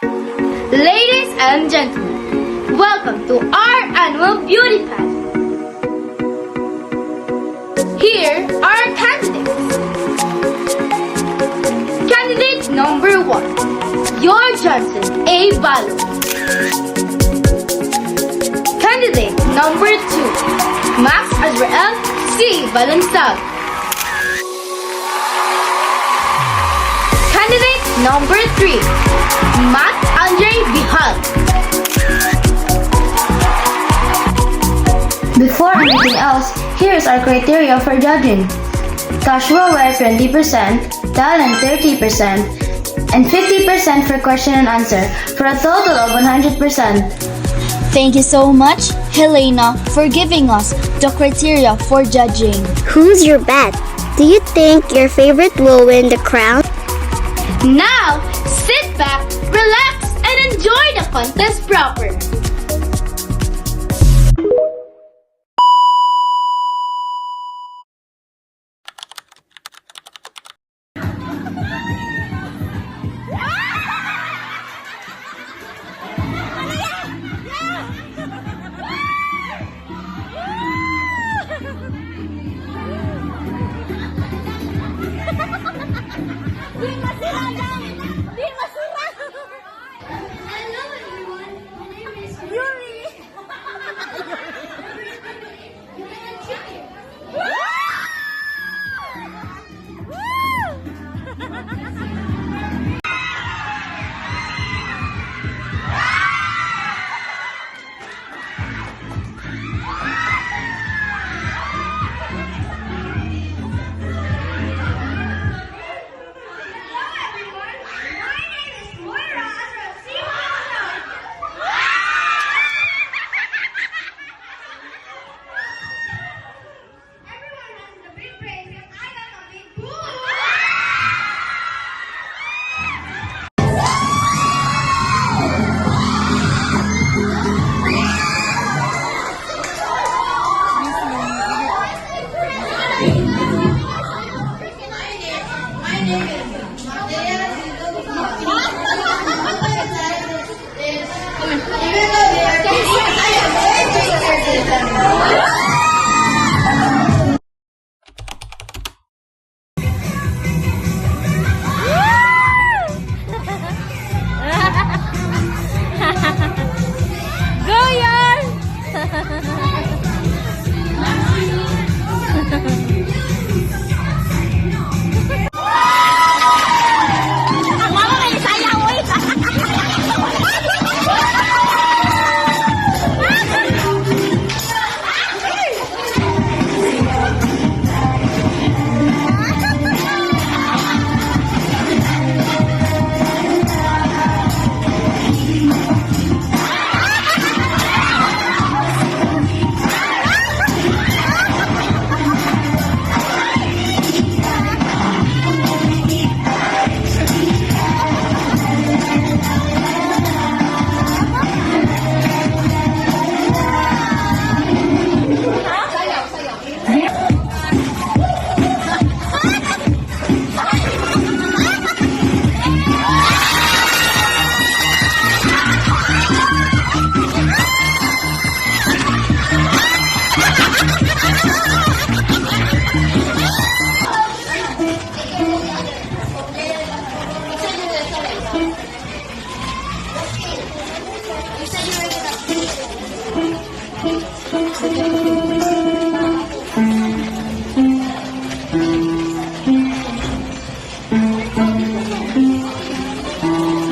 Ladies and gentlemen, welcome to our annual beauty pageant. Here are our candidates. Candidate number 1, Yor Johnson A. Balo. Candidate number 2, Max Azrael C. Balansag. Candidate number 3, Matt Andre Bihal. Before anything else, here's our criteria for judging. Casual wear 20%, talent 30%, and 50% for question and answer, for a total of 100%. Thank you so much, Helena, for giving us the criteria for judging. Who's your bet? Do you think your favorite will win the crown? Now, sit back, relax, and enjoy the contest proper. Hello everyone, my name is Yuri.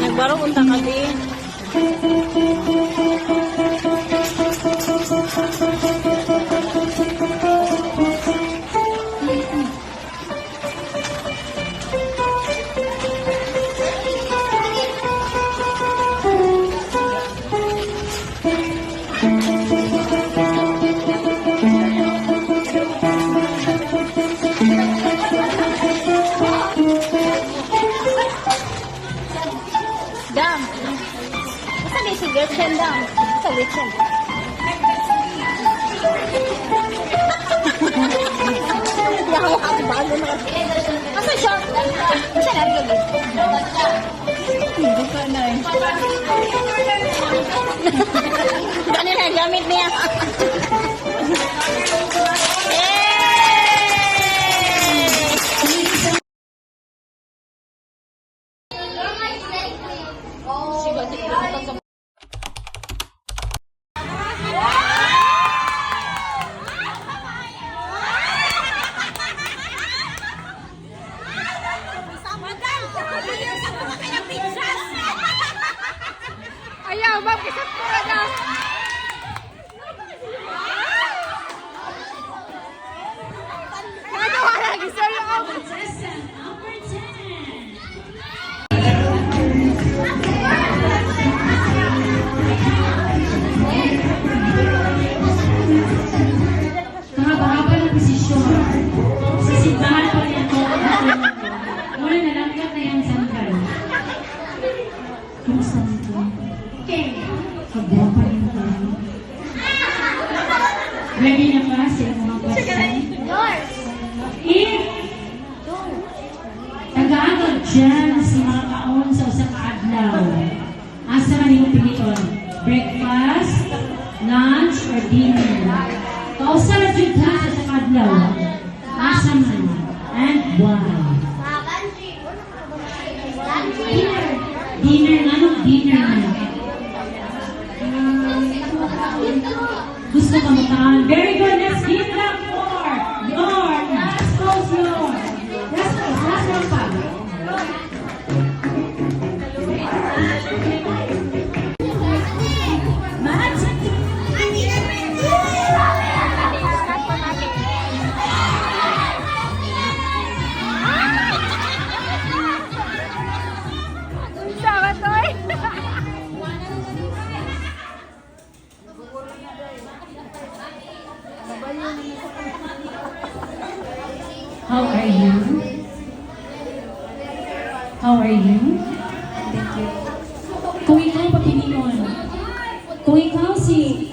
Nagbarong unta kami. Dam. Masa di sige chen dam. Masa di chen. Ya ako bago na kasi. Masa short. Masa na lagi. Buka na. Ganun na gamit niya. Ayaw, ma'am, kisap ko na. Nagawa lagi, sorry ako. Mahaba-haba ng posisyon. Sa simbahan pa rin ako. Muna nalangkat na yung sandal. Kumusta nito? Pagwapa rin ko. Ready na ba sa mga question? If taga-agad dyan si mga kaon sa usang adlaw, asa man yung piliton? Breakfast, lunch, or dinner? Kausa na dyan sa usang adlaw, asa man, and why? Dinner, anong dinner na? Gusto ka mataan? Very good, let's give it up for your last close your. Last one pa. Mads? Sama to eh. How are you? How are you? Kung ikaw papilion, kung ikaw si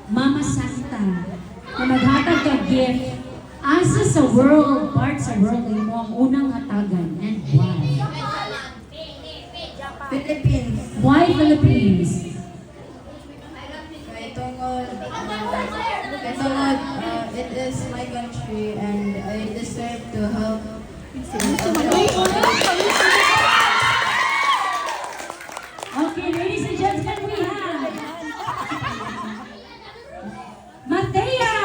Mama Santa na maghatag ka gift, asa sa world, part sa world mo ang unang hatagan, and why? Philippines. Why Philippines? It is my country and I deserve to help. Okay, ladies and gentlemen, we have Matea!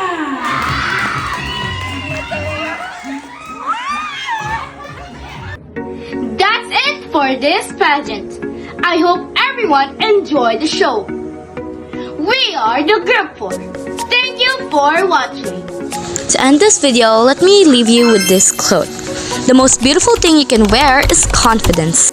That's it for this pageant. I hope everyone enjoyed the show. We are the Group 4. Thank you for watching. To end this video, let me leave you with this quote. The most beautiful thing you can wear is confidence.